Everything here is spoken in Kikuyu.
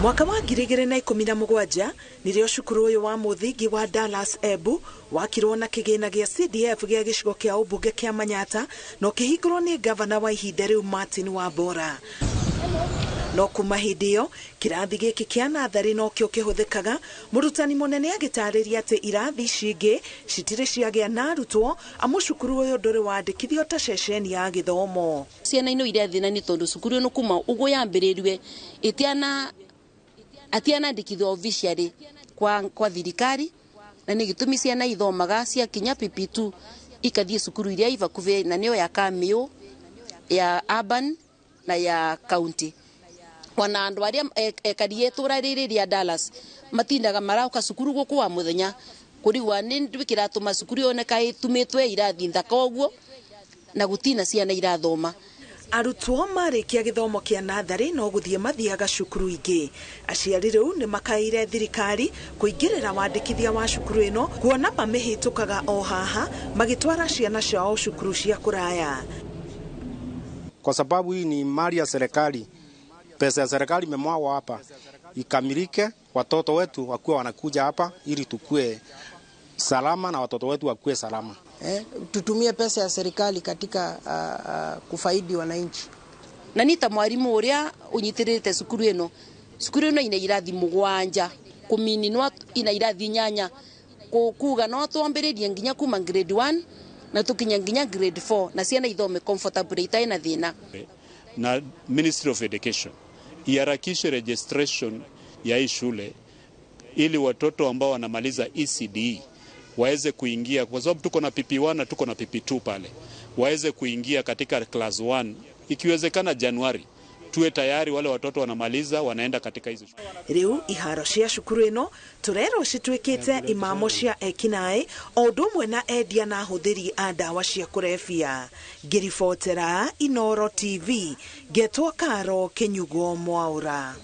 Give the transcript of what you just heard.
Mwaka wa 2017 nĩrĩo cukuru ũyũ wa mũthingi wa Dallas Embu wakirwo na kĩgĩna gĩa CDF gĩa gĩcigo kĩa ũmbunge kĩa Manyata na ũkĩhingũrwo nĩ gavana wa ihinda rĩu Martin Wambora. No kuma hĩndĩ ĩyo kĩrathi gĩkĩ kĩa natharĩ nokĩo kĩhũthĩkaga, mũrutani mũnene agĩtarĩria atĩ irathi ici ingĩ citirĩ ciagĩa na arutwo amu cukuru ũyũ ndũrĩ wandĩkithio ta ceceni ya gĩthomo. Ciana ino iria thĩna nĩ tondũ cukuru ĩno kuma ũguo yambĩrĩriwe ĩtiana atianandikithio officially kwa thirikari, na nĩ gĩtũmi ciana ithomaga ciakinya PP2 ikathiĩ cukuru iria ibakuhĩ na nĩyo ya Kamiũ, ya urban na ya county. Ona andũ arĩa ekarie itũra rĩrĩ rĩa Dallas matindaga marauka cukuru gũkũ wa mũthenya kũrigwa nĩ ndwĩ kĩratũma cukuru yoneka ĩtumĩtwe irathi thaka ũguo na gũtina ciana irathoma. Arutwo marĩkia gĩthomo kĩa natharĩ no gũthiĩ mathiaga cukuru ingĩ. Aciari rĩu nĩ makaĩire thirikari kũingĩrĩra wandĩkithia wa cukuru ĩno kuona mamĩhĩtũkaga o haha magĩtwara ciana ciao cukuru cia kũraya. Kwa sababu hii ni mali ya serikali, pesa ya serikali imemwagwa hapa, ikamilike, watoto wetu wakuwe wanakuja hapa ili tukue salama na watoto wetu wakuwe salama. Tutumie pesa ya serikali katika kufaidi wananchi. Na nita mwarimu uria unyitirite cukuru ino, cukuru ino ina irathi mugwanja kumininwa ina irathi nyanya kuga no twambiririe nginya kuma grade 1 na tukinya nginya grade 4 na ciana ithome comfortably itarĩ na thĩna. Na Ministry of Education iharakishe registration ya hii shule ili watoto ambao wanamaliza ECDE waweze kuingia, kwa sababu tuko na PP1 na tuko na PP2 pale, waweze kuingia katika class 1 ikiwezekana Januari tuwe tayari wale watoto wanamaliza wanaenda katika hizo shule. Riu iharo cia cukuru ino turerwo cituikite imamo cia ekinaĩ o ũndũ ũmwe na endia na ahũthĩri a ndawa cia kũrebia. Ngĩribotera Inooro TV ngetwo Karo Kĩnyugo Mwaũra.